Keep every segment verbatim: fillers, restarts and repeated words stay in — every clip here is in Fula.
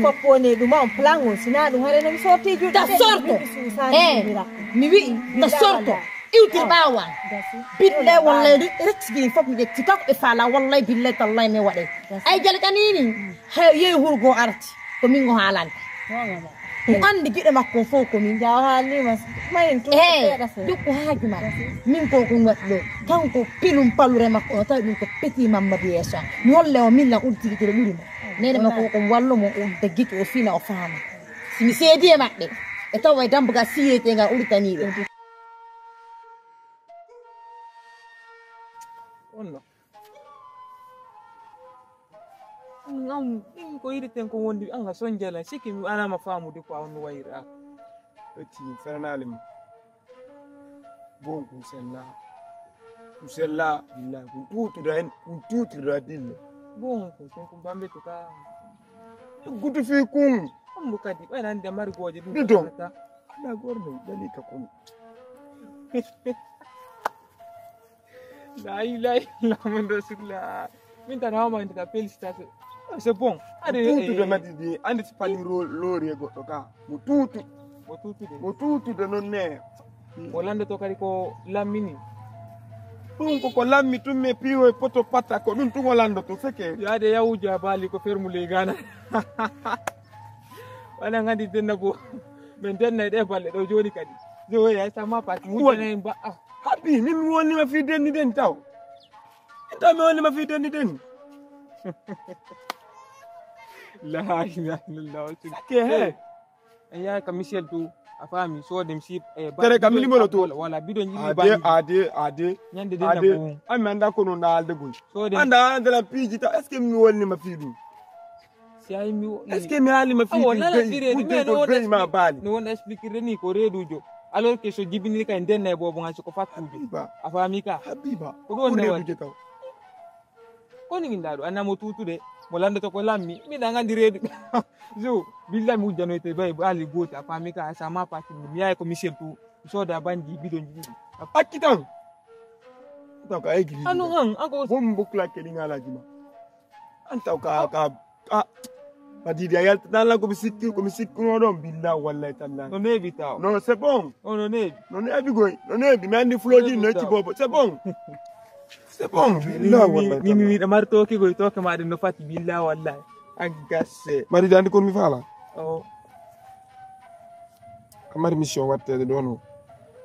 Foppone ɗum on plan o, sina ɗum hare no mi sorti juuɗe. Ta sorto. Eh, mi wi'i ta sorto. Iwtir ɓaawan. Billahi wallahi, rek sigi fof mi ƴetti kanko ɓe faala, wallahi billahi tallahi mi waɗay. Ay jale kanini. He yehi hurgo arti. Ko min go haalanta. Mo andi giɗo makko fof ko min jawa haalima. Mayen to. Eh, dukko haaju ma. Min ko ko ngaddo. Kanko pilum palure makko o tawi ɗum ko peti mamma biyeso. Mi holle o min la uddi giɗo ɓuri mo. Nene makko ko wallo mo o daggi o fina o faama. Si mi seedi e maɓɓe, ɓe tawa e dambugal siyete ngal uritaniiɓe. Onno. Ɗum ko yiɗeten ko wondi Allah sonjala sikki mi alama faamude ko a on wayra. Eti fenanaali ma. Bon kun sella. Kun sella billahi kun tutuda hen kun tutuda dille. Bon kun kun kun bambe to ka. Gudu fi kun. Ambu kadi ɓay nande mari gooje ɗum. Ɗiɗo. Ana gorno dali ka kun. La ilaha illallah Muhammadu Rasulullah. Min tan hawma inde ka félicitation. Ah, c'est bon. Ande tutude eh, madi di ande si pali ro- lori e goɗɗo ka. Mo tutu. Mo tutude. Mo tutude non ne. O landoto kadi ko lammini. Ɗum ko ko lammi tun me piwo e poto patta ko ɗum tun o landoto seke. Yaade yawujo a baali ko fermu ley gana. Wala ngandi denna bo. Min denna e ɗe balle ɗo joni kadi. Jowe ay sama pati mutane en ba'a. Habi min woni ma fi denni den taw. Taw mi woni ma fi denni den. La ilaha illallah. Ke he. En yahay ka Michel to a faami soode mi si e tere ka mili mono to wala bidon yimmi ade ba ade ade ñande de ade na ko ami anda ko no naalde gol soode anda anda la piiji ta est ce que mi woni ma fi ɗum si ay mi est ce que mi haali ma fi wala la fi reedu mais no won be ma baali no won expliquer ni ko reedujo alors que so jibini kay denna e bobo ngal ko fattujo a faami ka habiba ko ɗon ne wala ko ni nginda ɗo anna mo tutude mo landoto ko lammi miɗa ngandi reedu jo billa mi wujjanoyte bay baali gooti a faami ka sa ma pati mi yahay ko michel tu mi sooda banji bidonji ɗiɗi akkitan taw ka egri anu an ako bom bukla ke ɗi ngalaji ma an taw ka ka a madidi a yalta dalla ko mi sikki ko mi sikkuno ɗon billa wallahi tallahi no neeɓi taw non c'est bon on no neeɓi no neeɓi goy no neeɓi mi andi floji no ci bobo c'est bon c'est bon billa wallahi mimi miɗa mari toki goy toke maɗen no fatti billa wallahi a gasse madidi andi kon mi faala o a mari mission wattede ɗo no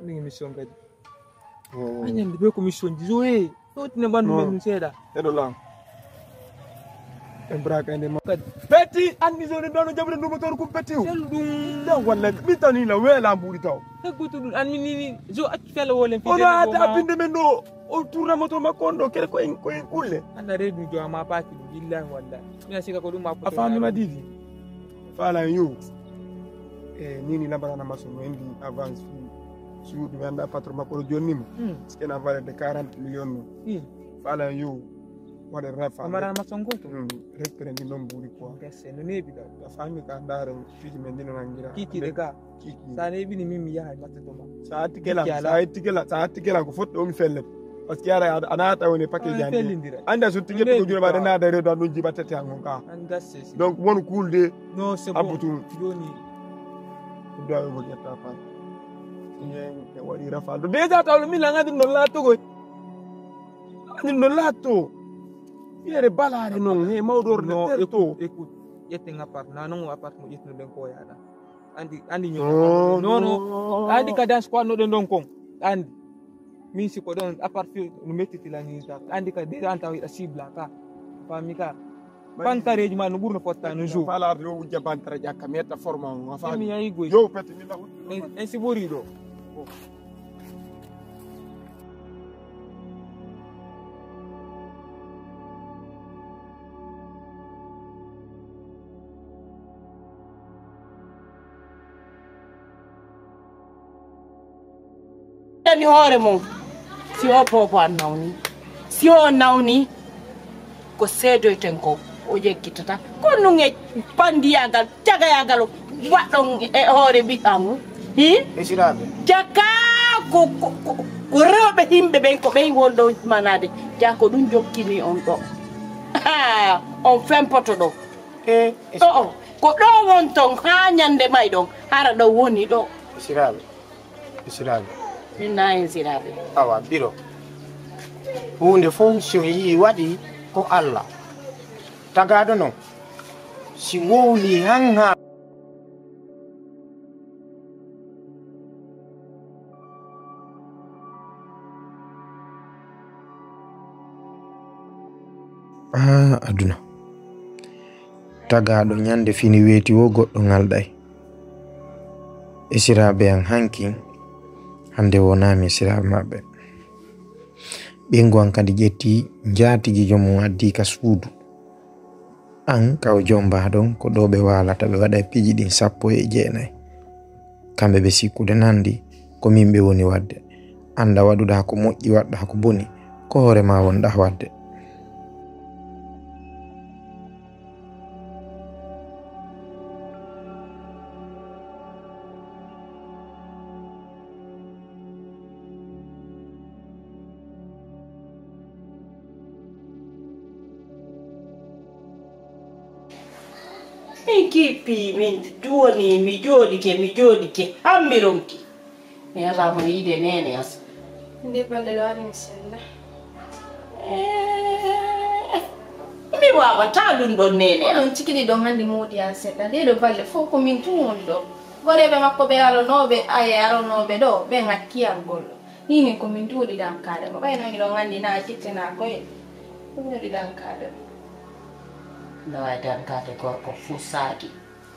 min mission kadi a ñande be ko mission ji joye ɗotine ɓandu men ɗum seeɗa eɗo lam en braka ende ma kadi peti anni joni ɗono jaɓude nduma toon kum peti o sel ɗum da walla min tani la weela mbuɗi taw heggutu ɗum an min nini jo accu fela wolen ono ata binde men ɗo o tourna moto makko on ɗo kere ko en ko en kulle anda reedu jo ama pati ɗum billahi wallahi mina sika ko ɗum ma a famima didi fala yo e nini lambarana maso no indi avance fi suudu mi anda patron makko ɗo jonnima ena valeur de quarante millions no fala yo waɗa rafa amarana maso ngoto respere ndi noon mbuuri quoi gese no neeɓi ɗo a fami ka ndaara fiji men ndino nangira kikiɗe ga kiki sa neeɓini min mi yaha matte to ma sa atti kelan sa atti kelan sa atti kelan ko fotti o mi fellete parce que ara a naata woni paquet jande anda so ticket ko jure ma de naada reedo ɗum jiba tete hangon ka donc won cool de non c'est bon abbutu joni dawi mo ƴetta pa e waɗi rafal do déjà taw mi la ngadi no la to goy ngadi no la to yere balare non he mawdor no to écoute ƴetten appart na non appart mo ƴettuno den ko yaada andi andi ñoo non non andi ka dans ko no den don kon andi min si ko ɗon à part fi no mettiti la ni ta andi ka de anta wi cible ka fami ka pantareji ma no ɓurno fotta no jour fala do wujja bantara ƴakka mi etta forma on fa mi yayi goy yo pete mi na en si ɓori ɗo Tani hoore mum si o popo an nawni si o nawni ko seedoyten ko o yeggitata ko ɗum e pandiyagal cagayagal waɗɗon e hoore ɓiɓɓa mum hi jaka ko rewɓe himɓe ɓen ko ɓen wonɗo manade ja ko ɗum jokkini on ɗo on fempoto ɗo e o'o Ko ɗo wonton haa ñande may ɗon, hara ɗo woni ɗo. Siraaɓe, siraaɓe. Min na en siraaɓe. Awa, biro. Huunde fof si o yii waɗi ko Allah. Tagaaɗo noon, si wowlii han haa Aa, aduna. Tagaaɗo ñande fini weeti wo goɗɗo ŋalɗay. E siraaɓe an hankin, hande wonaa mi siraaɓe maɓɓe. Ɓeyngu an kadi ƴetti njaatigi joom mum addi ka suudu. An ka o jombaa ɗon, ko ɗo ɓe waalata, ɓe waɗay piiji ɗin sappo e jeenay. Kamɓe ɓe sikkude nandi, ko min ɓe woni waɗde. Annda waɗuɗaa ko moƴƴi, waɗɗaa ko boni, ko hoore maa wonɗaa waɗde. Min kippi, min duwoni, mi jooɗike, mi jooɗike, hammi ronki. Mi alaa mo yiide neene as. Nde balɗe ɗo ari mi sella. Eh, mi waawataa ɗum ɗon neene am. Oɗon cikini ɗon hannde moodi an seɗɗa. Nde ɗo balɗe fof ko min tun woni ɗo. Goreeɓe makko ɓe aronooɓe, aye aronooɓe ɗo, ɓe ŋakki argol ɗo. Ni min ko min duuɗi dankaade mo. Ɓay noon hiɗon anndi na a jittinaa koye. Ko min duuɗi dankaade mo. Nawa e dankaade gorko fusaaki.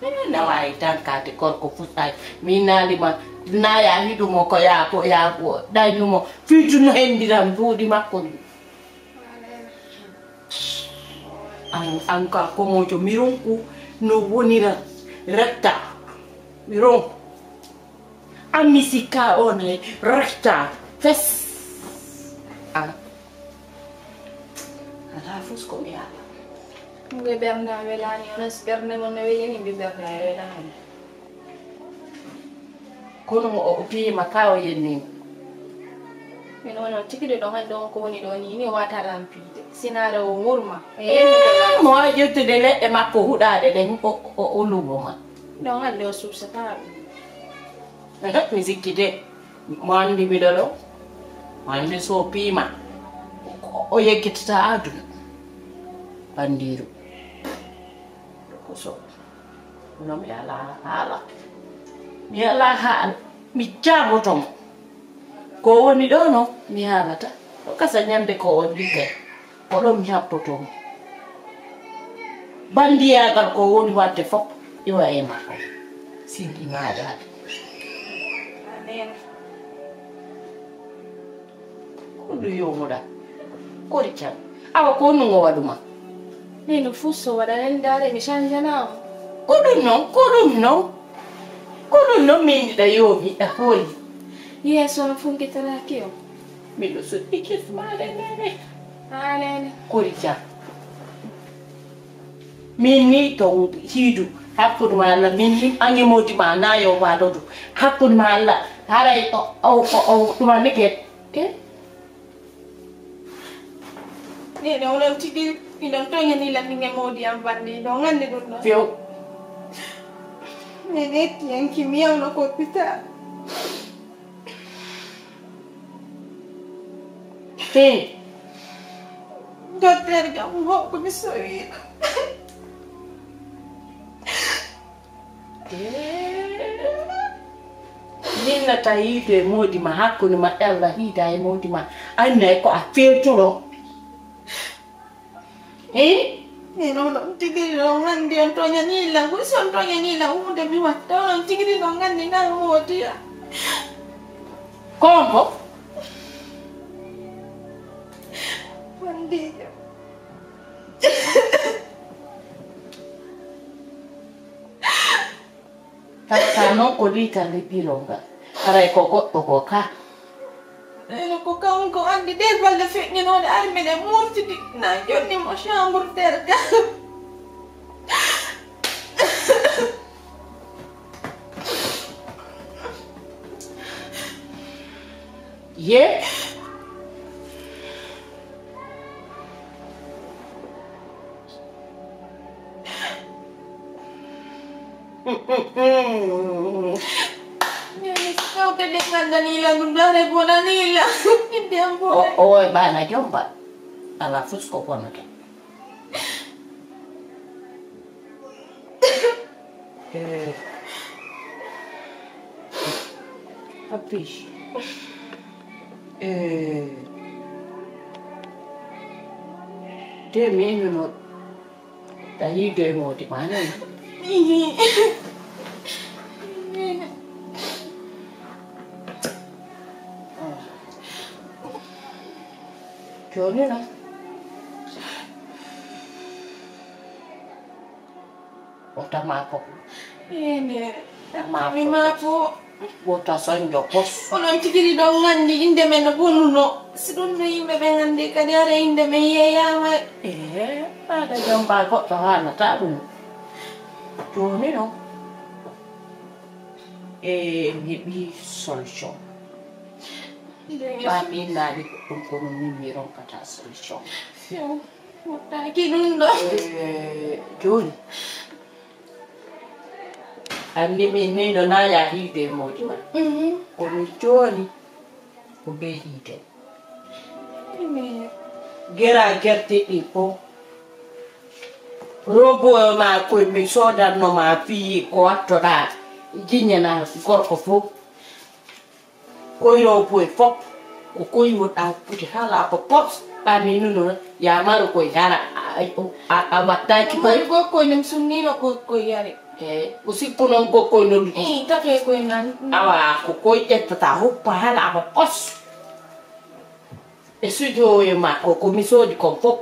Min nawa e dankaade gorko fusaaki. Min naali ma, na ya hiɗu mo ko yaa ko yaa ko ɗañu mo. Fii tun no henndiran duuɗi makko ɗi. An, an ka komojo mi ronku no wonira retta. Mi ronku. An mi sikka on e retta. Fes. An. Ala fus ko mi ala. Mbe ɓernde am welaani, onon si ɓernde mon no welini, mbe ɓernde am welaani. Kono o, o piima ka o yenni. Min onon tigi de ɗon hannde on ko woni ɗo ni, ni wata lampiide. Sinaare o ŋurma. E yenni ko la- Mo wawi ƴettude leɗɗe makko huɗaaɗe ɗen, o, o, o lumo ma. Ɗon hannde o suusata ɗum. Ehe, mi sikki de. Mo anndi miɗo ɗo. Mo anndi so o piima. O, o yeggitata aduna. Bandiiru. Ko so. No mi alaa haala. Mi alaa haala. Mi jaaboto mo. Ko woni ɗo no mi haalata. Ko kasa ñande ko o ligay. Ko ɗo mi happoto mo. Bandiyaagal ko woni waɗde fof iwa e makko. Sinki maadaade. Amen. Ko ɗum yomuɗa. Kori can. Awa ko honɗum o waɗuma? Min ɗum fof so waɗa rendaare mi canjana mo. Ko ɗum non, ko ɗum non. Ko ɗum non min miɗa yoomi ɗa hooli. Yeeso no funkitanaaki o. Miɗo suɗɗi kismaade nene. Haa nene. Kori can. Min ni to hiidu hakkunde ma Allah, min ni an e moodi ma na yo waɗodu. Hakkunde ma Allah, haray o, o, o, o, ɗuma ni ke. Ke? Nene, onon tigi, iɗon toñani lan min e moodi am bande, iɗon anndi ɗum ɗon. Few. Nene, etti yanki, mi yawno ko hôpital. Fee. Docteur kam hokku mi sowiino. Min nata yiide e moodi ma, hakkunde ma e Allah hiida e moodi ma. Anne ko a feeturo. Eh? Min onon tigi ɗi ɗon anndi on toñanii lan. Ko si on toñanii lan huunde mi watta. Onon tigi ɗi ɗon anndi ngal moodiya. Konko? Anndi. Tawa noon ko liital liɓɓirongal. Haray ko goɗɗo ko ka. Ene ko kanko anndi ɗee balɗe feƴƴinooɗe ari miɗen murtidi na jonni mo chambre tergal. Ye. Wonani la. Inde am o, o woy ɓaana jomba. Ala fus ko bonata. Eh. Papi. Eh. Te mi ino no. Tawi de modi mane. Joni no. O tama ko. Ene, tama mi ma ko. Wota sonjo pos. Onon tigi ɗi ɗon nganndi innde men no bonuno. Si ɗum no yimɓe ɓe nganndi kadi hara innde men yeeyaama. Ee, aɗa jomba goɗɗo haanata ɗum. Jooni no. E mi heɓi solution. Ɓa min naali ko ɗum kono min mi ronkata solution. Few. Wottaaki ɗum ɗo. Eh, jooni. Anndi min ni no naya hiide e moodi ma. Mhm. Kono jooni ko be hiide. Gera gerte ɗi fof. Robo ma koye mi soodanno ma fii ko wattoɗaa jiñana gorko fof. Koyro boy fof ko koy wonɗa foti hala ko pos ɓami nuno yamaro koy hara a wattaki koy. Koy koy nem sunnino koy koy yare. Eyi ko sikku noon ko koy no luti. Eyi tafe koy nan. Awa ko koy ƴettata hoppa hala ko pos. E sujowoye makko ko mi soodi kon fof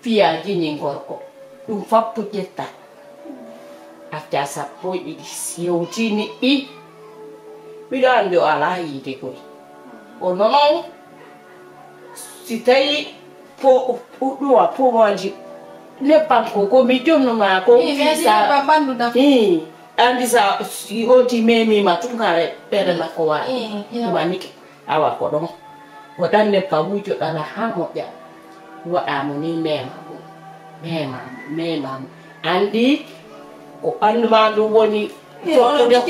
fiya jiñi gorko ɗum fappu ƴetta. Arta sappo e ɗiɗi si hewtini ɗi. Miɗo anndi o alaa yiide koy o nonon. Si tawi po ɗuwa powaji nebban ko ko mi jonnuma ko fisa. Anndi sa si oti memima tun hare ɓere makko waɗi ɗumanike. Awa ko ɗon ko ɗan nebbam wujoɗaa haa moƴƴa. Waɗaama ni meema mo meema mo meema mo. Anndi ko ɓanndu maa ndun woni fottude ko.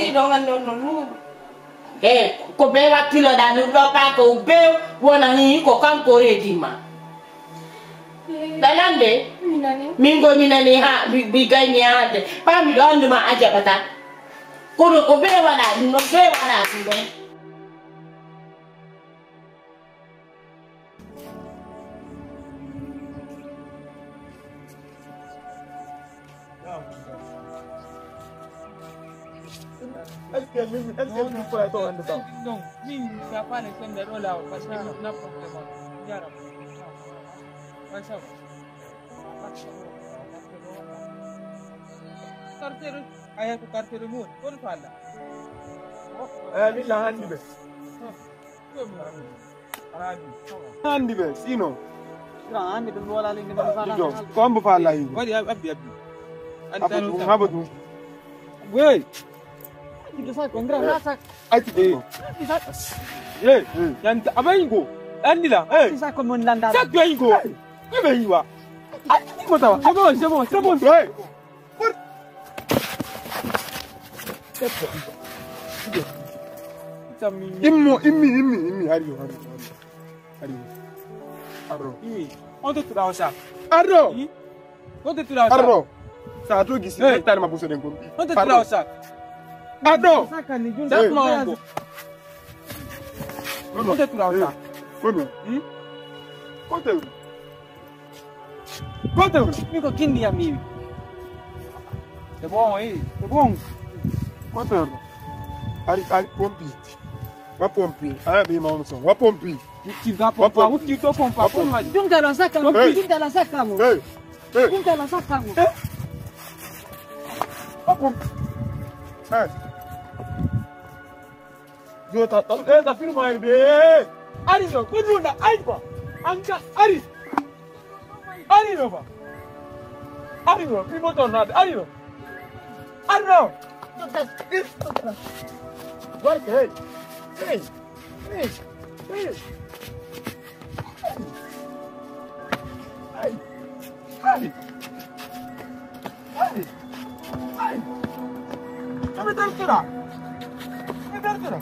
E ko be wattiloɗaa ndun ɗoo kaa ko be wona hii ko kanko reedii ma. Ɗanande min ko mi nani haa mi gayni haa hannde ɓaa miɗo anndi ma a jaɓataa. Kono ko be waɗaa ɗun ɗon be waɗaa ɗun ɗon. Est-ce que min est-ce que min fula to ande taw? Non, min sa fane ko nder o laawol parce que min na problème on jarama. Machallah. Machallah. Quartier aya ko quartier mo woni ko falla. Eh min la handi be. Handi ɓe sino. Ko ambo fa layi. Waɗi abbi abbi. Haba ɗum haba ɗum. Wey. Aci ɗum. Hey. Yanta abayi ko. Andila. Hey. Sak ko mon landa. Sak ko yi ko. Ko be yi wa. Mo tawa. C'est bon, c'est bon, c'est bon. Hey. Immo immi immi immi ari yo ari yo ari yo. Arro. Immi. On te tura osa. Arro. On te tura osa. Arro. Sa to gisi. Hey. Tani ma buso den ko. On te tura osa. Arro. Saka ni jun. Dak ma ongo. On te tura osa. Kono. Hmm? Kote. Kote. Miko kindi ya miwi. C'est bon, eh. C'est bon. Kote. Ari ari pompi. Wa pompi. Aya be ma on so. Wa pompi. Uti va pompa. Uti to pompa. Pompa. Dungala saka mo. Dungala saka mo. Hey. Hey. Dungala saka mo. Wa pompi. Hey. Yo ta ta ta firma ide. Ari no, kunu na aiba. Anka ari. Ari no ba. Ari no, primo tornado. Ari no. Ari no. Hey. Hey. Hey. Hey. Ai! Ai! Ai! Ai! Dove tortura? Dove tortura?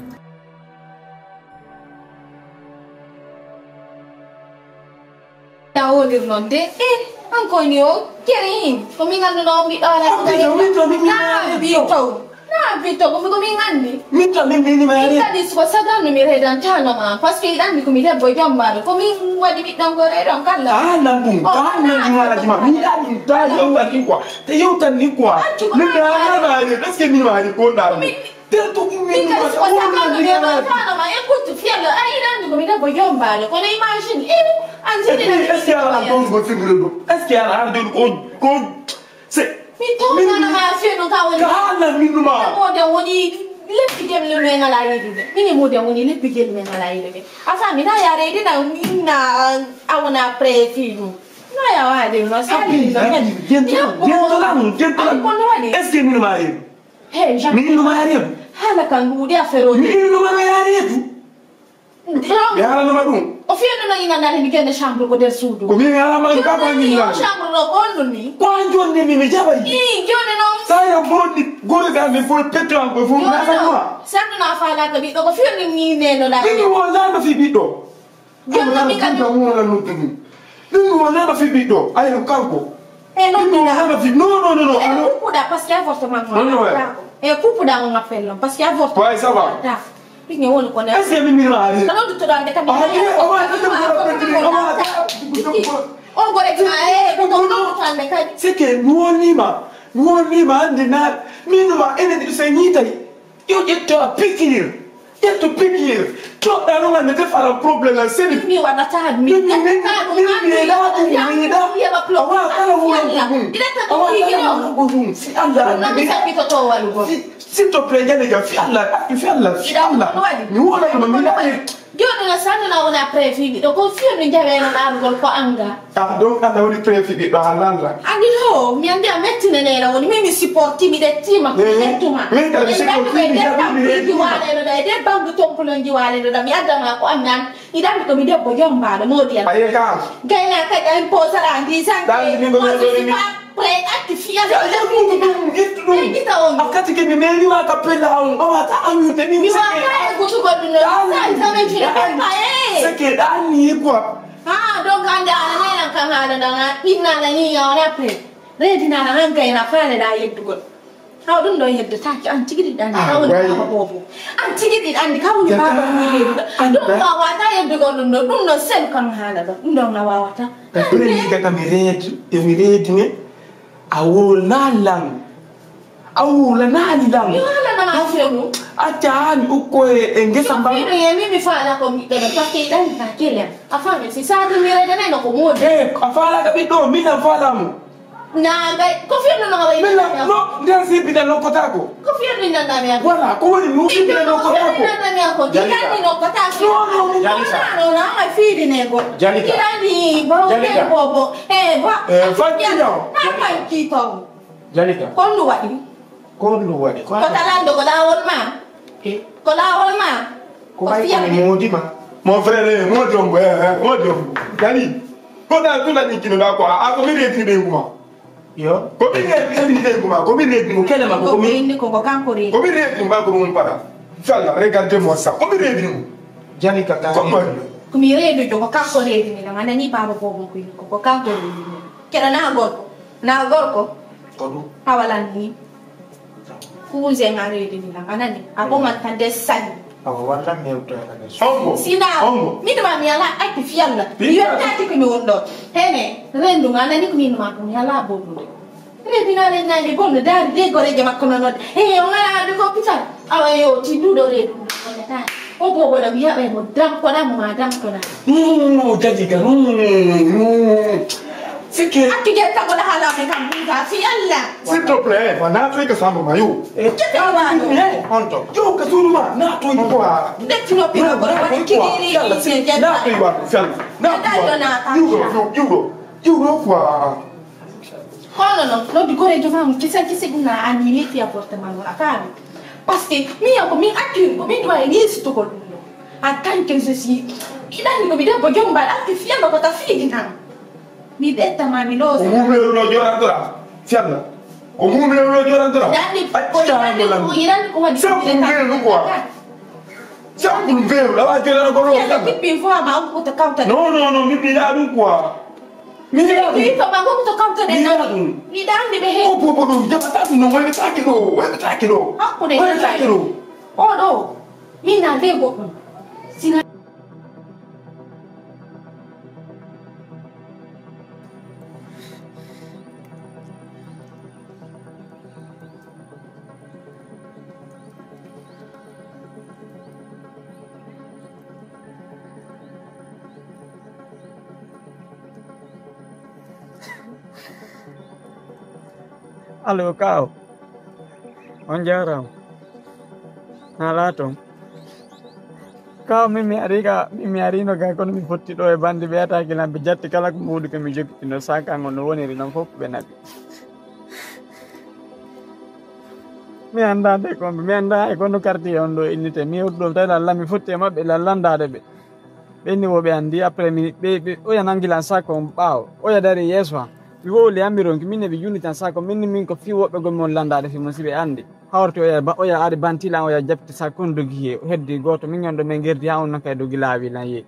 A wolir noon de. Eh, an ko ni o kere hin. Ko min annduno on ɓiɗɗo ala ko. Abito, min to, min, min, na abito. Na abito, ko ko min anndi. Min to, min, min, min, min kadi suko sadanno mi redantano ma. Parce que iɗanndi ko mi debbo jombaaɗo. Ko min waɗi ɓiɗɗon ko reɗon kalla. Ah, nan ɗum. Oh, ka nan ɗum ala jima. Mi ɗan ɗum ta yewta ni quoi. Te yewtan ni quoi. Min mi ala ma. Est-ce que min ma ko na? Tel to ummi. Min kadi suko sadanno mi redantano ma. Écoute, fiel, a iɗanndi ko mi debbo jombaaɗo. Kono imagine, eh, an est-ce que ala ɗon go sigude ɗo? Est-ce que ala ɗon ko, ko, c'est, min to nana ma fieno ka woni. Ka ala min ma. Mo de woni leppi dem le men ala yidude. Min mo de woni leppi dem men ala yidude. Asa mi na ya redi na na awna préfinu. Na ya wa de no sa. Abin, abin, gentle, gentle, gentle. Ko no wadi. Est-ce que min ma yeb? Hey, Jean. Min no ma yeb. Hala kan wudi affaire o. Min no ma yeb. Mi haalanoma ɗum. O fiyannoo ina nani mi kende chambre ko nder suudu. Ko min haalama ɗum ka ko min nani. Chambre ɗo ko honɗum ni? Ko an jonni mi mi jaɓay. Ii, joni noon. Sa ya broddi gore ga mi fof petto an ko fof na sa ma. Sanndu na faalaaka ɓiɗɗo ko fiyannoo ni neno la. Min wala no fi ɓiɗɗo. Jonni mi kan. Wala no tuni. Min wala no fi ɓiɗɗo. Ay no kanko. E non mi na. Non, non, non, non. E kupuɗa parce que avortement. Non, non, ouais. E kupuɗa on appel non parce que avortement. Ouais, ça va. Ɓiŋŋe woni ko ne. Est-ce que min mi maari? Kala ɗum to ɗande kam. Ah, eh, awa, awa, awa, on gore ka e ko ɗum ɗum tande kadi. C'est que mi wonima, mi wonima andi na min ma enen ɗiɗo se ñiitay. Yo ƴetto a pikiir. Ƴetto pikiir. Toɗɗa no ngannde te fara problème a seni. Mi waɗata mi. Min mi mi mi mi mi ɗa ɗum mi ɗa. Awa kala wuro ko ɗum. Awa kala wuro ko ɗum. Si Allah mi sabbitoto waɗugol. S'il te plaît, Jalika, fi Allah, fi Allah, fi Allah. Mi wona no mi laɓi. Jooni no sanno na wona prévu ɗo ko fiyo mi jawe no ɗarugol ko anga. Ah, donc Allah woni prévu ɓiɗɗo ha lalla. Andi to mi andi a mettinanela woni min mi supporti mi ɗettima ko mi ƴettuma. Min kadi mi supporti mi jaɓi mi reetima. Jiwaleno ɗa e de bamdu tompulon jiwaleno ɗa mi addama ko annan iɗan ko mi debbo jombaɗo modi an. Aye ka. Gayna kadi an posala ndi sanke. Dandi min ko mi ɗo ni. Prêt atti fiya. Ya ya ɗum ɗum ittu ɗum. Ita on. A kati ke mi meni ma ka pella on. Awa ta an yute min. Mi wa ka e gutugol ɗum no. Sa examen jini ko pa e. Seke ɗan ni quoi. Ha, donc ande a nananan kan haala ɗan a ɗinnana ni yawna après. Reedinana han gayna faaleɗa yeddugol. Haw ɗum ɗon yeddataake an tigi ɗiɗi anndi ka woni baaba boobo. An tigi ɗiɗi anndi ka woni baaba boobo yeeruɗo. Ɗum wawata yeddugol ɗum ɗo ɗum ɗon sel kan haala ɗo ɗum ɗon na wawata. Ɓe ɓuri yiga ka mi reedi e mi reedine a wona lan. A wulanaali lam. Mi haalanama affaire mum. Acca haa mi ukko e e ngesa mba. Miɗo ye min mi faala ko miɗɗo ɗo parce que ɗan ka kelen. A faami si sa dumirede neno ko moodi. Eh, a faala ka ɓiɗɗo min a faala mo. Na ɓe ko firno no ɓe. Min no nden si bina lokkota ko. Ko firno nan na mi. Voilà, ko woni no si bina lokkota ko. Nan na mi ko. Jalika. Nan ni lokkota ko. No no no. Jalika. No na ma fiiri ne go. Jalika. Ilani bo. Jalika. Bobo. Eh ba. Eh, fanti no. Na fanti to. Jalika. Ko honɗum waɗi? Ko honɗum waɗi? Ko talanɗo ko laawol ma? Eh? Ko laawol ma? Ko ɓay ko moodi ma? Mon frère, eh, moodi on, eh, eh, moodi on. Jali. Ko ɗa tula ni kino ɗa ko a ko mi reti ɓe kuma. Yo. Ko mi reti ɓe kuma, ko mi reti mo kele ma ko mi. Ko ko kanko reti. Ko mi reti ma ko mon para. Inchallah, regardez-moi ça. Ko mi reti mo. Jalika ka. Ko mi reedujo ko kanko reedini ɗum a nani baaba boobo ko ko kanko reedini keɗa na gorko na gorko ko ɗum a walan ni cousin a reedini ɗam a nani a ɓoman tan de sali awa walla mi hewtoyana ɓe ongo sina ongo miɗuma mi ala accu fiyalla mi yettaki ko mi won ɗo hene rennduma a nani ko minuma ko mi ala boɗude Reedu naa leen naa ngi bon daal dee gore jama kono nodde he o ngala adu ko pital awa yo ti dudo reedu o bobo da wiya be mo dam ko dam ma dam ko dam no jajika no sike akki je ta ko da hala me kam buda fi Allah s'il te plaît ma na to ka sambo mayo e ke ta wa no on to yo ka sunu ma na to ko de ti no pira ko da ki ni ni na to wa fi Allah na to wa you go you go you go quoi Hono non, noddi goreejo ma mo kisa kisi ɗum na anni yetti apportement o a faami. Parce que mi ya ko min accuɗi ko min ɗuma e yesitugol ɗum ɗo. En tant que je suis iɗanni ko mi debbo jomba ɗatti fiyano ko ta fiidi tan. Mi ɓettama mi loosa. Ko mumre ɗum ɗo joɗantora fiyalla. Ko mumre ɗum ɗo joɗantora. Ɗanni ko iɗanni ko iɗanni ko waɗi. Sabu ɗum ɓeru ɗum quoi. Sabu ɗum ɓeru ɗawa joɗana ko ɗo. Fiyalla ɓiɓɓi fo ama on ko ta kawta. Non non non mi ɓiɗa ɗum quoi. Mi yiɗaa ɗum. Wi to ɓango ko to kamto ɗen. Mi yiɗaa ɗum. Yiɗaa andi ɓe he. O bobo ɗum, jaɓataa ɗum, no waylataake ɗo, waylataake ɗo. Hakkude waylataake ɗo. O ɗo. Min na nde goɗɗum. Sina. Allo, kaaw. On njaaraama. Na laaton. Kaaw, min mi ari ga, min mi arino ga, kono mi fotti ɗo e bandi ɓe ataaki lan, ɓe jatti kala ko mbuuɗi ko mi jogitino, sakan on no woniri lan fof ɓe naɓi. Mi anndaa nde ko, mi anndaa e kono quartier on ɗo innete. Mi yewti ɗo tawi lalla, mi fotti e maɓɓe lalla anndaade ɓe. Ɓe ni wo ɓe anndi, après mi, ɓe, ɓe, oya nangi lan sac on ɓaawo, oya dari yeeso am. Mi wowli amiron, ko min ne ɓe juuni tan sac on, min ni min ko fii woɓɓe gommi on lanndaade fii mon si ɓe anndi. Hawrti oya ba, oya ari banti lan, oya jaɓti sac on dogi he, heddi gooto, min on ɗo min ngerdi haa on non kay dogi laawi lan yehi.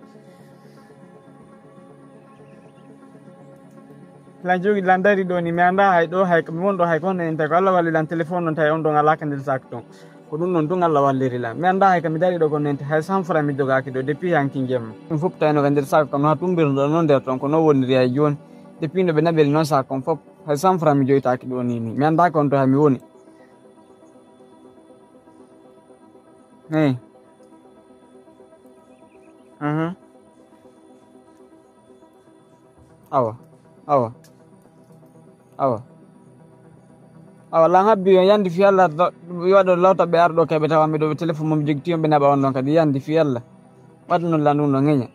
Lan jogi lan dari ɗo ni, mi anndaa hay ɗo, hay ko mi won ɗo, hay ko honno enta ko Allah walli lan téléphone on tawi on ɗon alaa ka nder sac ton. Ko ɗum ɗon tun Allah walliri lan. Mi anndaa hay ka mi dari ɗo ko nente, hay cent francs mi jogaaki ɗo depuis hanki jemma. Ɗum fof tawino ka nder sac kam, no haa tumbirno ɗo non nder ton, ko non woniri hay jooni. Depuis no ɓe naɓiri non sac kon fof, hay cent francs mi joytaaki ɗo ni, ni. Mi anndaa ko on to hay mi woni. Hey. Mhm. Awa, awa, awa. Awa, lan habbi on yandi fi Allah, do-, mi waɗa lawta ɓe arɗo kay ɓe tawa mi ɗo ɓe téléphone mum jogiti on ɓe naɓa on ɗon kadi yandi fi Allah. Waɗa non lan ɗum ɗo ŋeña.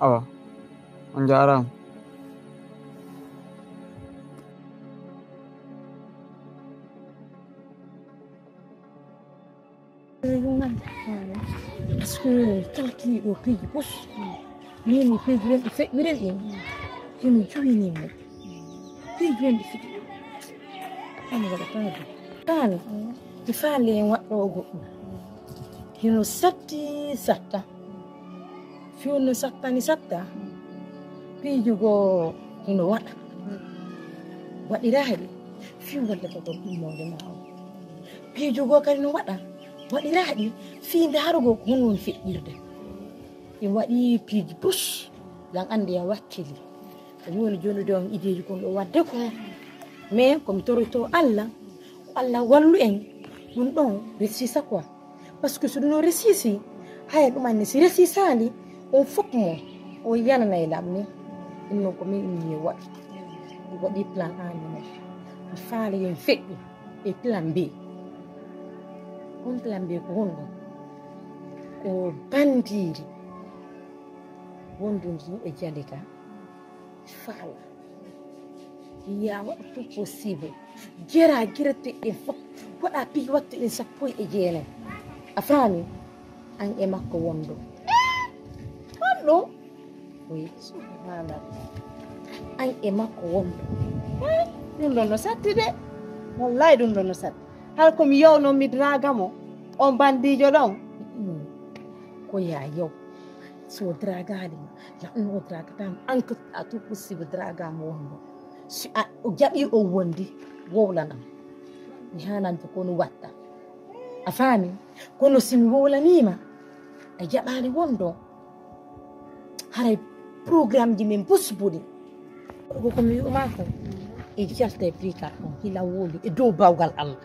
Awa, on njaaraama. Parce que kala kiiɗo piiji pos, mini piiji ren ɗi feƴƴiren ɗin, hino juwini mo. Piiji ren ɗi feƴƴi. Ɗum waɗa faade. Faale, mi faale en waɗɗo goɗɗum. Hino satti satta. Fiwno sattani satta. Piiji goo hino waɗa. Waɗiraaɗi. Fiw walla ka ɗon ɗummoode ma o. Piiji goo kadi no waɗa. Waɗiraaɗi. Fii ndaarugol ko honno woni feƴƴirde. Mi waɗi piiji pus. Yan anndi yan wakkili. Ko mi woni jooni ɗo on ideeji kon ɗo waɗde ko. Mais ko mi toroto Allah. Ko Allah wallu en. Ɗum ɗon resisa quoi. Parce que so ɗum o resisi, haya ɗum anni si resisaali, on fof mo, o yananay lam ni. Ɗum noon ko min inni mi waɗi. Mi waɗi plan A ni mo. Mi faala yen feƴƴi e plan B. On plan B ko honɗum? Ko bandiiri wondundi e Jalika. Faala. Yaa waɗa tout possible. Jera, jera teɗɗen fof. Waɗa piiji wattu ɗen sappo e jeenayi. A faami? An e makko wondo. Honɗum? Oui, subhanallah. An e makko wondo. Eh, ɗum ɗon no satti de. Wallahi ɗum ɗon no satti. Hara ko mi yowno mi draga mo. On bandiijo ɗon. Mm. Ko yaa yow. So dragaali mo. Laɗɗun o dragataama, an ko a tout possible dragaama wonno. Si a, o jaɓi o wondi, wowlanam. Mi haalante ko no watta. A faami? Kono si mi wowlaniima, a jaɓaali wondo. Haray programmeji men possible. Ko ko mi wi'uma ko, e jalta e piika on, hila woli, e dow bawgal Allah.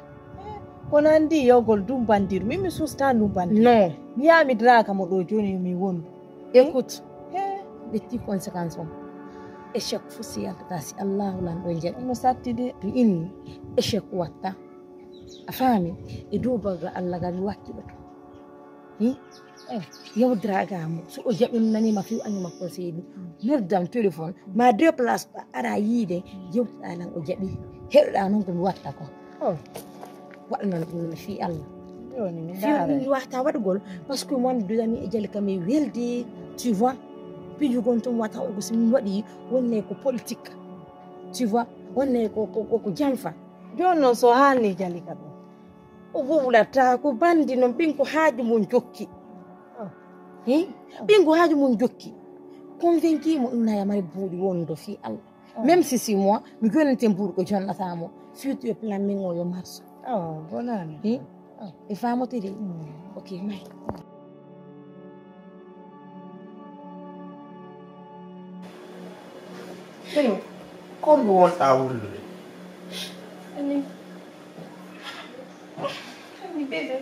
Kono anndi yogol ndun bandir, min mi susta ndun bandir. Non. Mi yaa mi draga mo ɗo jooni mi wondu. Écoute, ɓetti conséquence on. Échec fof si yaltata si Allahu lan ɗo jaɓi. No satti de. Mi inni, échec watta. A faami? E dow bawgal Allah gal mi wakki ɓe to. Hmm? Eh, yawdiraga mo. So o jaɓi mo nani ma fiw anni ma conseil ɗum. Noddam téléphone. Ma déplace ɗa ara yiide. Yewtiɗa lan o jaɓi. Heɗoɗa noon ko mi watta ko. Oh. Waɗanan ɗum no fii Allah. Joni mi Fii ndaara. Ɗum mi wata waɗugol. Parce que mon dudani e jali kam e weldi. Tu vois? Pijugon tun wata o ko so min waɗi wonne ko politique. Tu vois? Wonne ko, ko, ko, ko jamfa. Joni noon so haalni jali ka ɗum. O wowlata ko bandi noon ɓin ko haaju mum jokki. Oh. Hi? Ɓin ko haaju mum jokki. Convaincu mo, inna ya mari buuɗi wonude fii Allah. Même si six mois, mi yonante mbuuɗi ko jonnata mo. Futur plan min o yo marche. Oh, bonani. Hi? E faamoto de. Ok, may. Hino, kon ɗum wonɗaa wullude? Ani, ani bébé,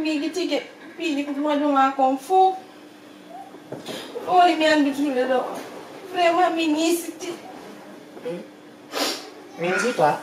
miigi tigi piiji ko waɗuma kon fof. Ɗoori mi anndutude ɗo. Vraiment mi ñiisiti. Min njiita.